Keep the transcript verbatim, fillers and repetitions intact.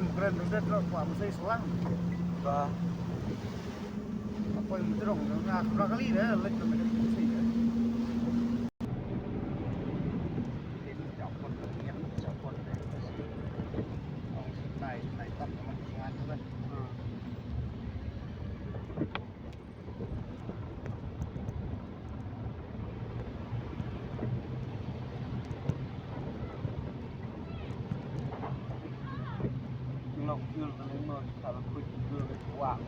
Kren tu dah terus kuat mesti selang. Ba. Apa yang terus nak nak kali dah lek nak kali mesti dah. Ini siapa tu? Ini siapa tu? Orang senai senai tak sama dengan tu kan. Nok fuel ka leng no, ka la khuid fuel ka wah.